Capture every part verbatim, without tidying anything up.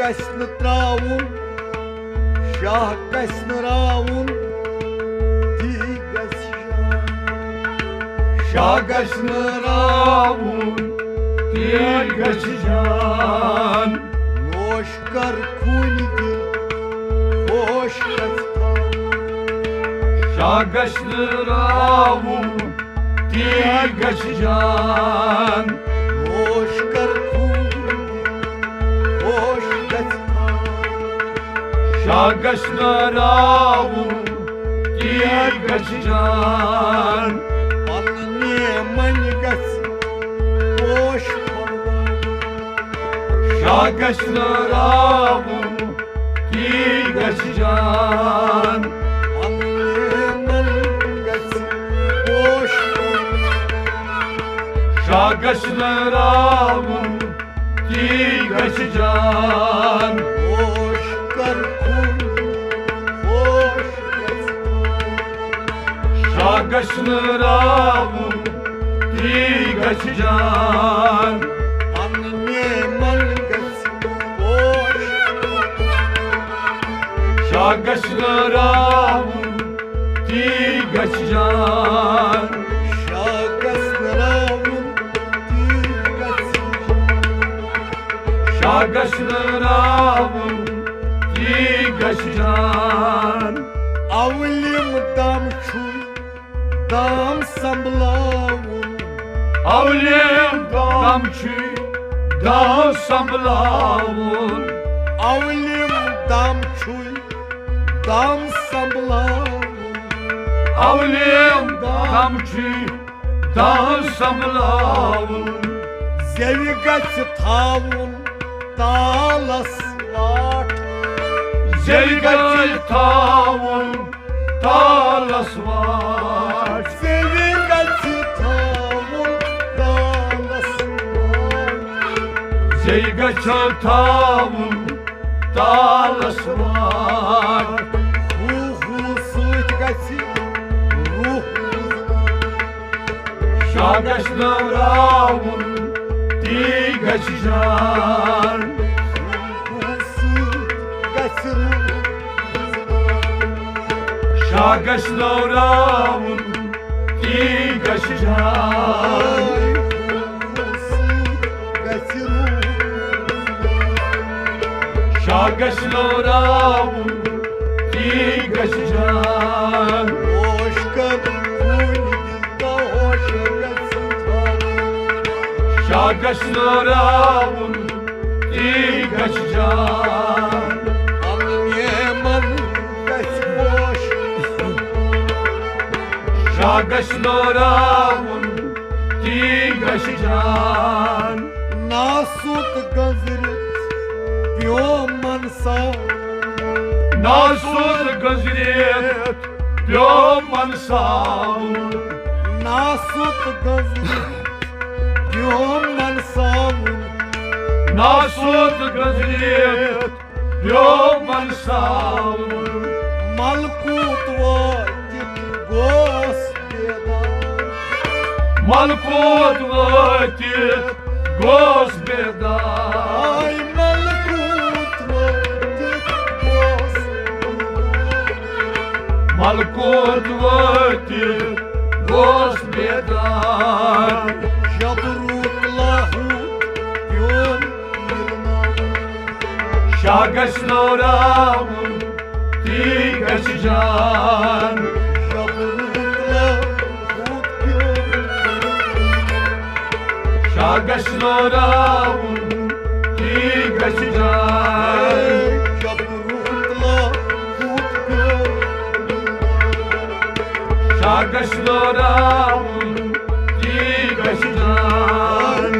گژھِ نہٕ ترٛاوُن، شاہ گژھِ نہٕ راوُن، تی گژھِ جان۔ شاہ گژھِ نہٕ راوُن، تی گژھِ جان۔ نوش کر خوٗنہِ دِل، ہوش گژھِ تھاوُن۔ شاہ گژھِ نہٕ راوُن، تی گژھِ جان۔ ہوش کر خوٗن، ہوش گژھِ تھاوُن۔ شاہ گژھِ نہٕ راوُن، تی گژھِ جان۔ پننہِ منہِ گژھِ پوش پھۄلراوُن۔ شاہ گژھِ نہٕ راوُن، تی گژھِ جان۔ پننہِ منہِ گژھِ پوش پھۄلراوُن۔ شاہ گژھِ نہٕ راوُن، تی گژھِ جان۔ ہوش کر خوٗن، ہوش گژھِ تھاوُن۔ شاہ گژھِ نہٕ راوُن، تی گژھِ جان۔ پننہِ منہِ گژھِ پوش۔ شاہ گژھِ نہٕ راوُن، تی گژھِ جان۔ شاہ گژھِ نہٕ راوُن، تی گژھِ جان۔ شاہ گژھِ نہٕ راوُن، تی گژھِ جان۔ اولِم دم چھُے دام سنبھلاوُن۔ اولِم دم چھُے دام سنبھلاوُن۔ اولِم دم چھُے دام سنبھلاوُن۔ اولِم دم چھُے دام سنبھلاوُن۔ زیوِ گژھِ تھاوُن تالس واٹھ۔ زیوِ گژھِ تھاوُن تالس واٹھ۔ زیوِ گژھِ تھاوُن تالس واٹھ۔ زیوِ گژھِ تھاوُن تالس واٹھ۔ ہو ہو سۭتۍ گژھِ روح۔ شاہ گژھِ نہٕ راوُن، تی گژھِ جان۔ گژھِ روح۔ شاہ گژھِ نہٕ راوُن، تی گژھِ جان۔ گژھِ روح۔ شاہ گژھِ نہٕ راوُن، تی گژھِ جان۔ ہوش کر خوٗنہِ دِل تہٕ ہوش گژھِ تھاوُن۔ شاہ گژھِ نہٕ راوُن، تی گژھِ جان۔ پنُن یمن گژھِ ہوش۔ شاہ گژھِ نہٕ راوُن، تی گژھِ جان۔ ناسُت گٔنزرِتھ پیوم منساوُن۔ ناسُت گٔنزرِتھ پیوم منساوُن۔ ناسُت گٔنزرِتھ پیوم منساوُن۔ ناسُت گٔنزرِتھ پیوم منساوُن۔ ملکوت وٲتِتھ گوس بیدار۔ ملکوت وٲتِتھ گوس بیدار۔ آے ملکوت وٲتِتھ گوس بیدار۔ ملکوت وٲتِتھ گوس بیدار۔ جبروت لاہوت پیوم مِلناوُن۔ شاہ گژھِ نہٕ راوُن، تی گژھِ جان۔ شاہ گژھِ نہٕ راوُن، تی گژھِ جان۔ شاہ گژھِ نہٕ راوُن، تی گژھِ جان۔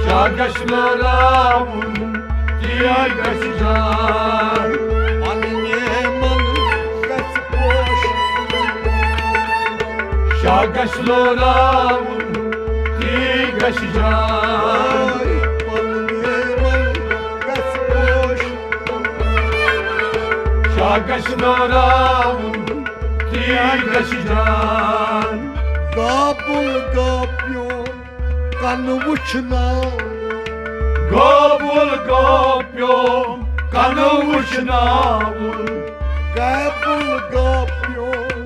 شاہ گژھِ نہٕ راوُن، تی گژھِ جان۔ پننہِ من گژھِ پوش۔ شاہ گژھِ نہٕ راوُن، تی گژھِ جان۔ پننہِ من گژھِ پوش۔ شاہ گژھِ نہٕ راوُن، تی گژھِ جان۔ گابُل گاپیوم، کنہٕ وٕچھناوُن۔ گوبُل گوپیوم کنہٕ وٕچھناوُن۔ گوبُل گوپیوم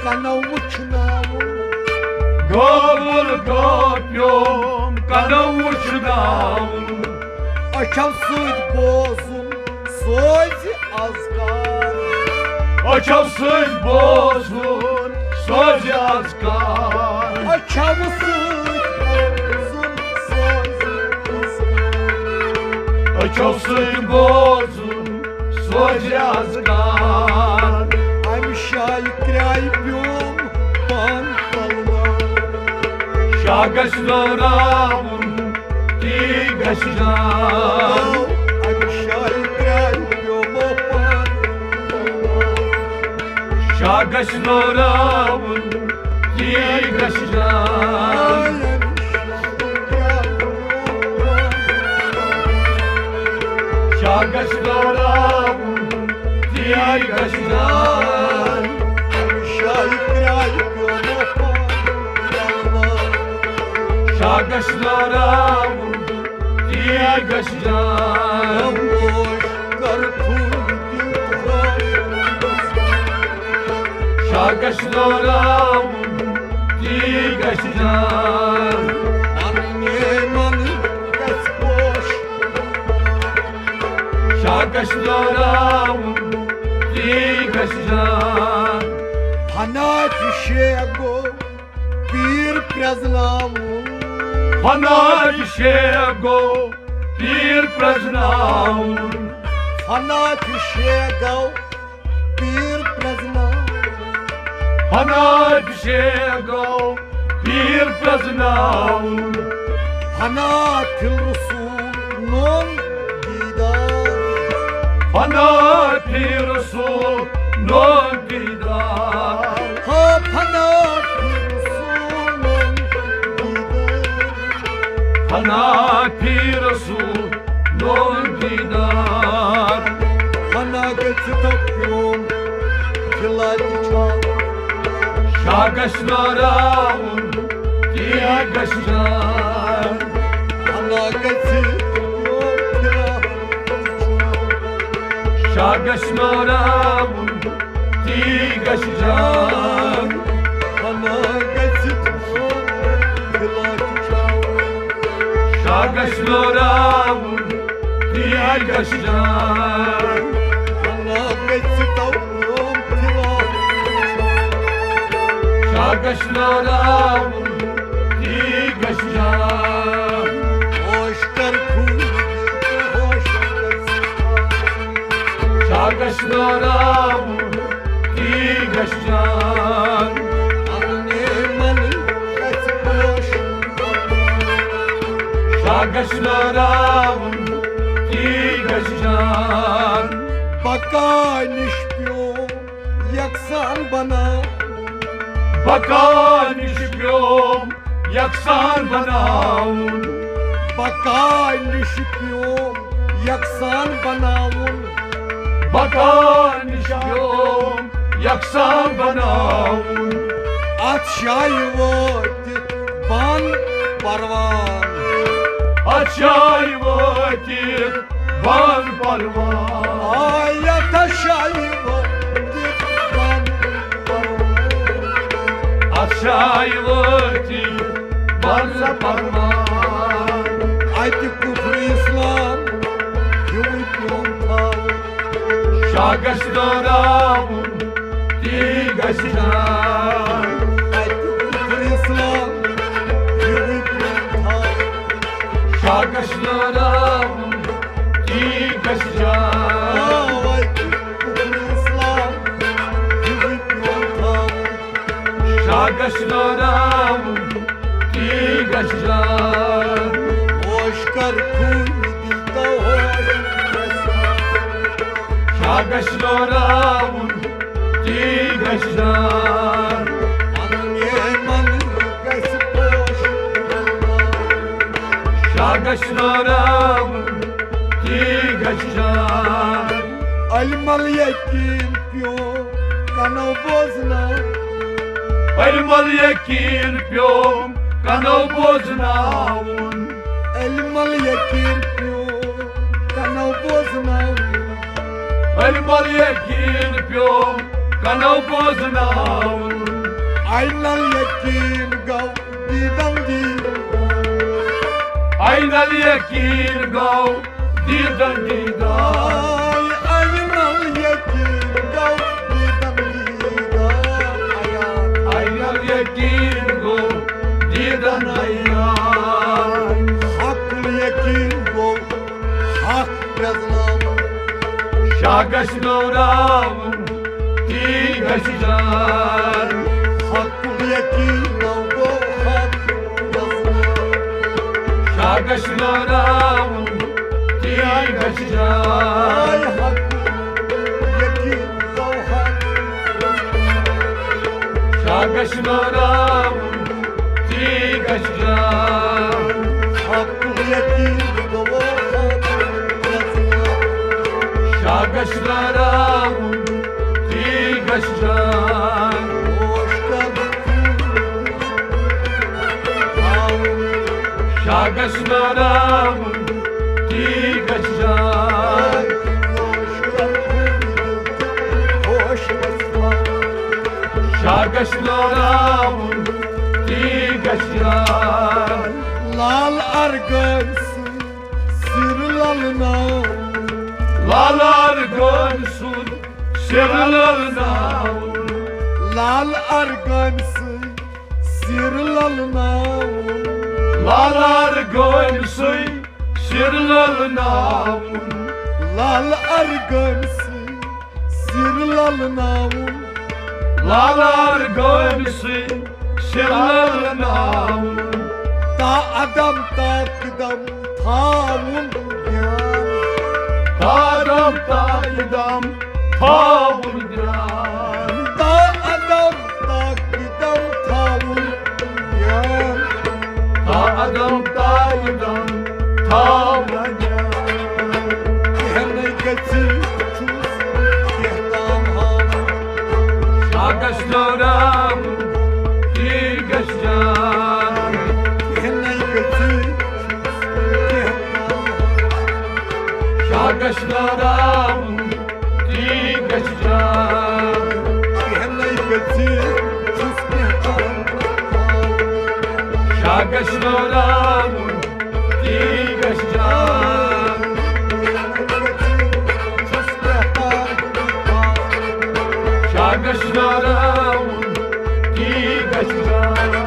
کنہٕ وٕچھناوُن۔ گوبُل گوپیوم کنہٕ وٕچھناوُن۔ أچھو سۭتۍ بوزُن سوزِ اذکار۔ أچھو سۭتۍ بوزُن سوزِ اذکار۔ أچھو سۭتۍ بوزُن سوزِ اذکار۔ أچھو سۭتۍ بوزُن سوزِ اذکار۔ اَمہِ شایہِ کرٛایہِ پیوم پان پلوان۔ شاہ گژھِ لوراوُن، تی گژھِ جان۔ اَمہِ شایہِ کرٛایہِ پیوم پان پلوان۔ شاہ گژھِ لوراوُن، تی گژھِ جان۔ شاہ گژھِ لوراوُن، تی گژھِ جان۔ شاہ کرٛایہِ پیوٚو۔ شاہ گژھِ لوراوُن، تی گژھِ جان۔ خاموش کر پھوٗل دِل خاموش۔ شاہ گژھِ لوراوُن، تی گژھِ جان۔ پنٕنۍ من گژھِ پوش۔ شاہ گژھِ لوراوُن، تی گژھِ جان۔ فنا تہِ شے گوٚو پیٖر پرٛزناوُن۔ فنا تہِ شے گوٚو پیٖر پرٛزناوُن۔ فنا تہِ شے گوٚو پیٖر پرٛزناوُن۔ فنا تہِ شے گوٚو پیٖر پرٛزناوُن۔ فنا فی الرسول نوٚن دیٖدار۔ فنا فی الرسول نوٚن دیٖدار۔ ہا فنا فی الرسول نوٚن دیٖدار۔ فنا فی الرسول نوٚن دیٖدار۔ فنا گژھِ تو پیوٚم فِلا تہِ چھاوُن۔ شاہ گژھِ لوراوُن، تی گژھِ جان۔ فنا گژھِ پیوٚم فِلا تہِ چھاوُن۔ شاہ گژھِ لوراوُن، تی گژھِ جان۔ فنا گژھِ پیوٚم فِلا تہِ چھاوُن۔ شاہ گژھِ لوراوُن، تی گژھِ جان۔ فنا گژھِ تو پیوٚم فِلا تہِ چھاوُن۔ شاہ گژھِ لوراوُن، تی گژھِ جان۔ ہوش کر پھوٗل دِل تہٕ ہوش گژھِ۔ شاہ گژھِ لوراوُن، تی گژھِ جان۔ پنٕنۍ من گژھِ پوش۔ شاہ گژھِ لوراوُن، تی گژھِ جان۔ بقا نِش پیوٚو یکسان بناوُن۔ بقا نِش پیوٚم یکسان بناوُن۔ بقا نِش پیوٚم یکسان بناوُن۔ بقا نِش پیوٚم یکسان بناوُن۔ اتھ جایہِ وٲتِتھ بن پروان۔ اتھ جایہِ وٲتِتھ بن پروان۔ آ، یتھ جایہِ وٲتِتھ بن پروان۔ اتھ جایہِ وٲتِتھ بن پروان۔ اتہِ کفر اسلام ہیوٗ پیوٚم تھاوُن۔ شاہ گژھِ لوراوُن، تی گژھِ جان۔ اتہِ کفر اسلام ہیوٗ پیوٚم تھاوُن۔ شاہ گژھِ لوراوُن، تی گژھِ جان۔ آ، اتہِ کفر اسلام ہیوٗ پیوٚم تھاوُن۔ شاہ گژھِ لوراوُن، تی گژھِ جان۔ ہوش کر خوٗنہِ دِل تہٕ ہوش گژھِ۔ شاہ گژھِ لوراوُن، تی گژھِ جان۔ پنُن یہِ من گژھِ پوش۔ شاہ گژھِ لوراوُن، تی گژھِ جان۔ علم الیقین پیوٚو کنو بوزناوُن۔ علم الیقین پیوٚم کنو بوزناوُن۔ علم الیقین پیوم کنو بوزناوُن۔ علم الیقین پیوم کنو بوزناوُن۔ عین الیقین گو دیدن دیدن۔ عین الیقین گو دیدن دیدن۔ عین الیقین گو دیدن دیدن۔ عین الیقین گو دیدن عیان۔ حق الیقین گو حق پرزناوُن۔ شاہ گژھِ نوراوُن، تی گژھِ جان۔ حق الیقین گو حق پرزناوُن۔ شاہ گژھِ نوراوُن، تی گژھِ جان۔ حق الیقین گو حق۔ شاہ گژھِ نوراوُن، تی گژھِ جان۔ حق الیقین گو حق پرزناوُن۔ شاہ گژھِ نوراوُن، تی گژھِ جان۔ ہوش کر شاہ گژھِ نوراوُن، تی گژھِ جان۔ ہوش کر شاہ گژھِ نوراوُن، تی گژھِ جان۔ لال ارغن سُنٛد سِر للناوُن۔ لال ارغن سُنٛد سِر للناوُن۔ لال ارغن سُنٛد سِر للناوُن۔ لال ارغن سُنٛد سِر للناوُن۔ لال ارغن سُنٛد سِر للناوُن۔ لال ارغن سُنٛد سِر للناوُن۔ تا عدم تا قدم تھاوُن دیان۔ تا عدم تا قدم تھاوُن دیان۔ تا عدم تا قدم تھاوُن دیان۔ تا عدم تا قدم تھاوُن دیان۔ کینٛہہ نَے گژھِ چھُس کینٛہہ تام ہاوُن۔ شاہ گژھِ نوراوُن، تی گژھِ جان۔ کینٛہہ نَے گژھِ چھُس کینٛہہ تام ہاوُن۔ شاہ گژھِ نوراوُن، تی گژھِ جان۔ کینٛہہ نَے گژھِ چھُس کینٛہہ تام ہاوُن۔ شاہ گژھِ نوراوُن، تی گژھِ جان۔ شاہ گژھِ نوراوُن، تی گژھِ جان۔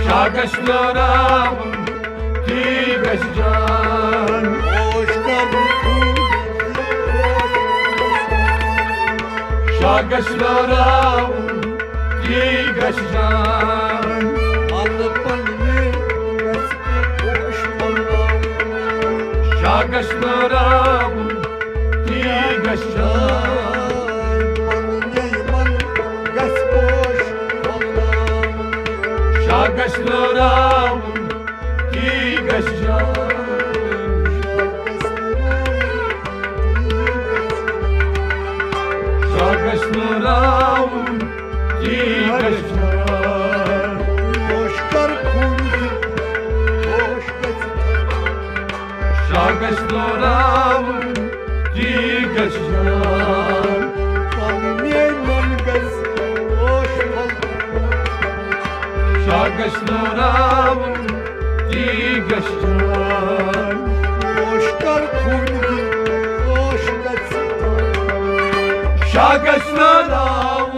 شاہ گژھِ نوراوُن، تی گژھِ جان۔ ہوش کر شاہ گژھِ نوراوُن، تی گژھِ جان۔ پل پل مےٚ گژھِ پوش پھۄلناوُن۔ شاہ گژھِ نوراوُن، تی گژھِ جان۔ پل مےٚ یِمن گژھِ پوش پھۄلناوُن۔ شاہ گژھِ نوراوُن، تی گژھِ جان۔ شاہ گژھِ نوراوُن، تی گژھِ جان۔ ہوش کر کُن تہِ، ہوش گژھِ۔ شاہ گژھِ نوراوُن، تی گژھِ جان۔ پل مےٚ یِمن گژھِ پوش پھۄلناوُن۔ شاہ گژھِ نوراوُن، تی گژھِ جان۔ ہوش کر کُن تہِ، ہوش گژھِ۔ شاہ گژھِ نوراوُن،